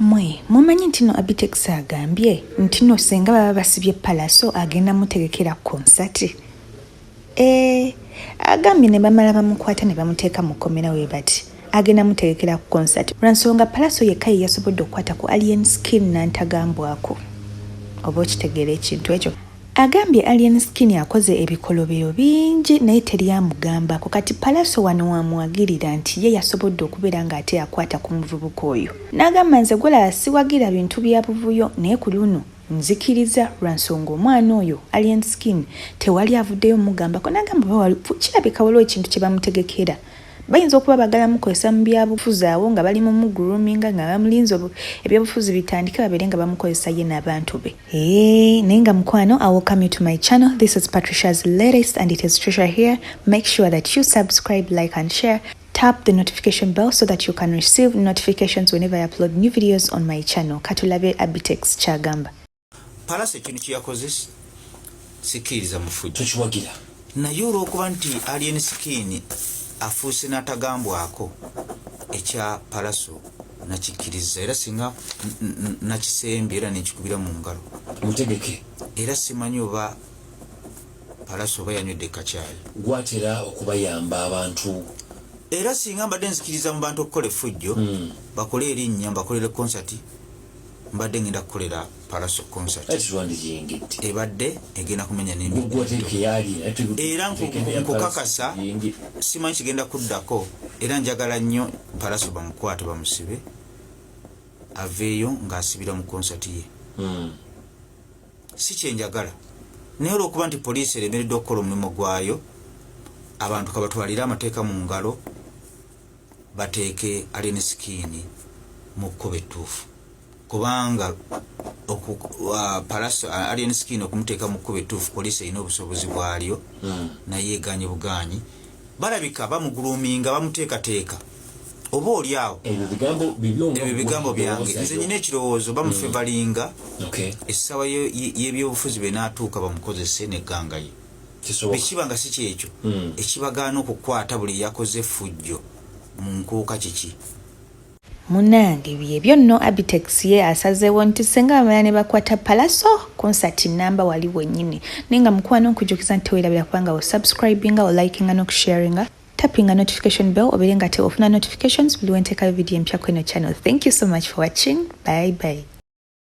Mwe mumanyi nti no Abitex agambye nti no senga baba basibye Palaso agenda mutegekera konsati. Eh, agambye ne bamala bamukwata ne bamuteeka mu kkomera we bati agenda mutegekera ku konsati lwa nsonga Palaso yekka ye yasobodde okukwata ku Alien Skin n'antagambwako. Oba okitegeera ekintu ekyo. Agambye Alien Skin akoze ebikolobero bingi naye teri amugambako kati Pallaso wano wamuwagirira nti ye yasobodde okubeera nga ate akwata ku muvubuka oyo n'agamba nze gwolaba siwagira bintu bya buvuyo naye ku luno nzikiriza lwa nsonga omwana oyo Alien Skin tewali avuddeyo mugambako n'agamba oba kirabika waliwo ekintu kye bamutegekera. Bayinza okuba bagala mukozesa mu byabufuzi awo nga bali mu mugroominga nga bamulinze ebyobufuzi bitandike babeere nga bamukozesa ye n'abantu be. Eeh, naye nga mukwano, I welcome you to my channel. This is Patricia's latest and it is Trisha here. Make sure that you subscribe, like and share. Tap the notification bell so that you can receive notifications whenever I upload new videos on my channel. Katulabe Abitex kyagamba. Palaso ekintu kyeyakoze sikkiriza mufujjo tokiwagira naye olwokuba nti Alien Skin afuuse n'atagambwako ekya Palaso nakikkiriza era singa nakisembye era nekikubira mu ngalo mutegeke era simanyi oba Palaso oba yanywedde kacaayi gwatera okubayamba abantu era singa mbadde nzikiriza mu bantu okukola effujjo bakole erinnya mbakolere konsati mbadde ngenda kukolera Palaso concert ebadde egenda kumenya era nkukakasa simanyi kigenda kuddako era njagala nnyo Palaso bamukwate bamusibe aveeyo ng'asibira mu concert ye si kyenjagala naye olwokuba nti poliisi eremereddwa okukola omulimu gwayo abantu kabatwalire amateeka mu ngalo bateeke Alien Skin mu kkubo ettuufu kubanga Palaso Alien Skin okumuteeka mu kkubo ettuufu poliisi erina obusobozi bwalyo naye eganye bugaanyi balabika bamugroominga bamuteekateeka oba oli awo ebyo bigambo byange nze nyina ekirowoozo bamufevalinga essaawa y'ebyobufuzi benaatuuka bamukozese negganga ye bwekiba nga si kyekyo ekibagaana okukwata buli yakoze effujjo mu nkuuka kiki. Munange byebyo nno Abitex ye asazeewo nti senga bamala ne bakwata Pallaso concert namba wali wenyini naye nga mukwano nkujukiza nti tewerabira kubanga o subscribinga o likinga nokusharinga tappinga notification bell obeere nga te ofuna notifications buli wenteekayo video empya kweno channel. Thank you so much for watching. Bye bye.